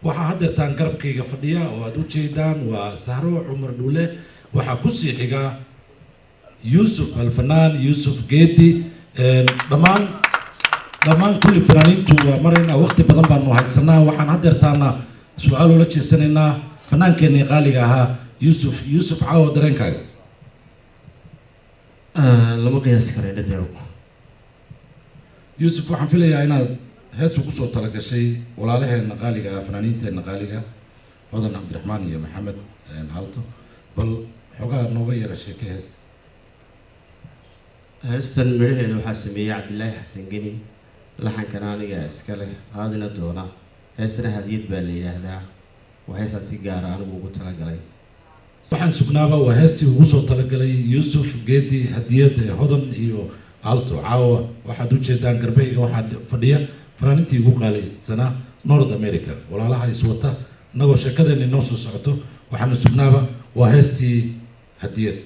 Waxaa haddeertaan garabkayga fadhiya oo aada u jeedaan waa Sahro Cumar Dhuule. Waxaa kusii xiga Yuusuf Alfanaan Yuusuf Geedi. Dhammaan kulli fanaaniintu waa maraynaa, waqti badan baanu haysanaa. Waxaan haddeertaana su-aal ula jeesanaynaa fanaankeenii qaaliga ahaa Yuusuf. Yuusuf, caawa dareenkaaga? Lama qiyaasi karo indhadeew. Yuusuf, waxaan filayaa inaad heesu kusoo talagashay walaalaheenna qaaliga ah, fanaaniinteenna qaaliga, Hodan Cabdiraxmaan iyo Maxamed Halto. Bal xoogaa nooga yara sheeke hees. Heestan midhaheeda waxaa sameeyey Cabdilaahi Xasan Geni, laxankana aniga iska leh, qaadina doona. Heestana Hadiyad baa la yidhaahdaa. Waa heestaan si gaara anigu ugu talagalay. Waxaan sugnaaba waa heestii ugu soo talagalay Yuusuf Geedi, Hadiyad, ee Hodan iyo Alto. Caawa waxaad ujeedaan garbeyga waxaa fadhiya fanaaniintii ugu qaalisanaa North America, walaalaha iswata. Innagoo sheekadeena inoo soo socoto, waxaanu sugnaaba waa heestii Hadiyad.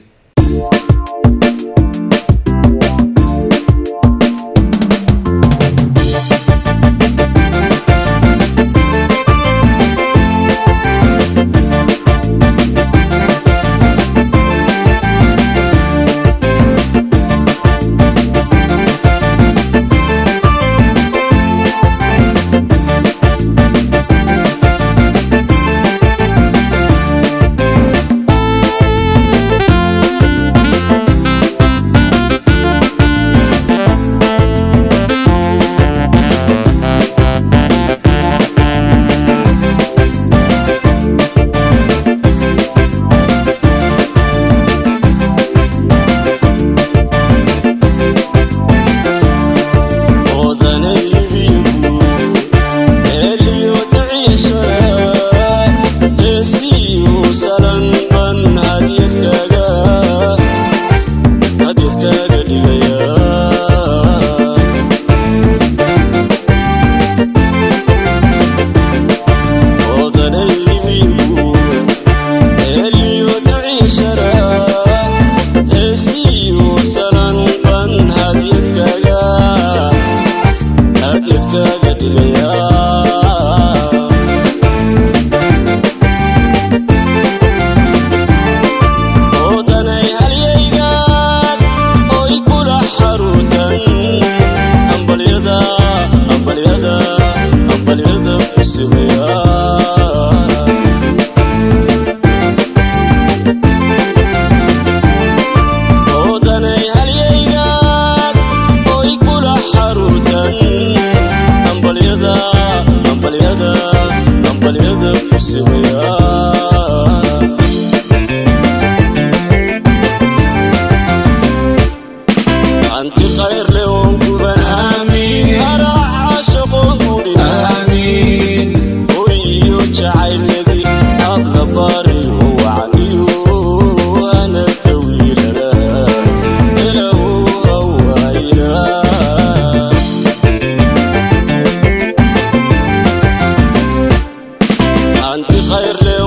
Anti khayr.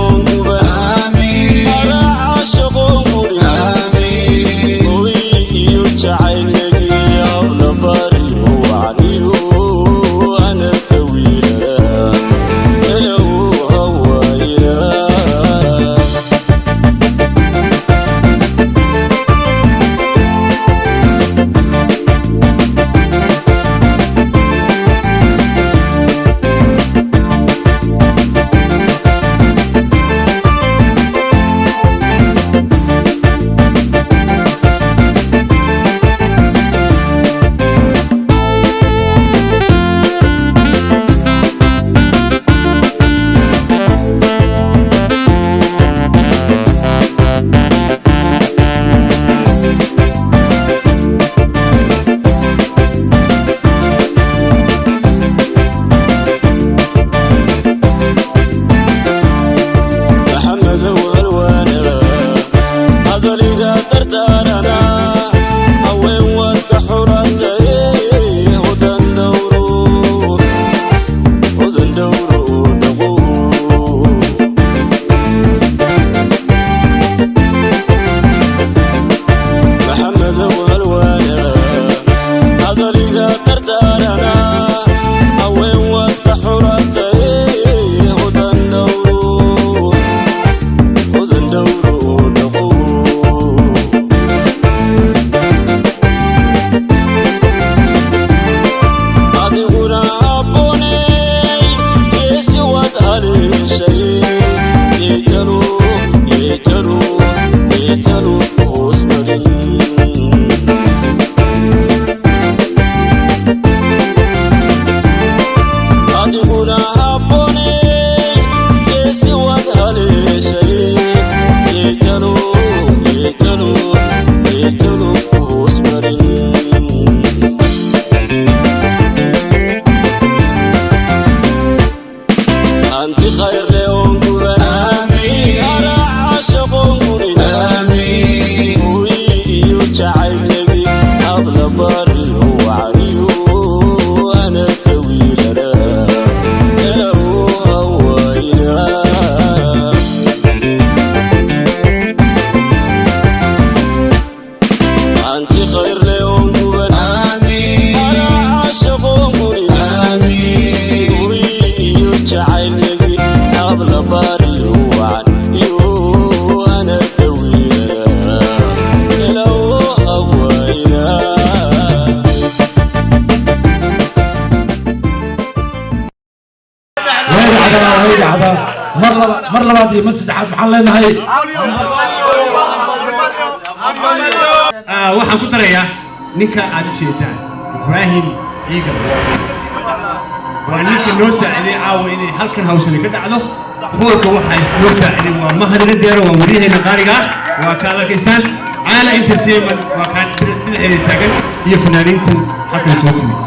Haleeshay yeetalo yeetalo yeetalo hoos marin. Adiguna habboone geesi waad haleeshay yeetalo yeetalo yeetalo hoos marin. Anti khayrle oon guban, garaaca shaqoon gurin, hooyi iyo jacaylnagi habla bariyo wacaniyo ana dawiilana elow hawayna. Anti khayrle oon guban, garaaca shaqoon gurin, hooyi iyo jacaylnagi habla bariyo wacan iyo ana dawiilana elow hawayna. Way dhacdaa, way dhacdaa. Mar laba, mar labaad iyo mar saddexaad maxaan leenahay? Waxaan ku darayaa ninka aad u jeedaan, Ibraahim Ciigar, waa ninka noo saaciday caawa inay halkan hawshani ka dhacdo. Hoolka waxaa noo saaciday waa Mahadina Deero, waa waryaheena qaaliga ah, waa kaad arkaysaan Caala Entertainment, waa kaan bidixeeda taagan, iyo fanaaniintan halkan soo timid.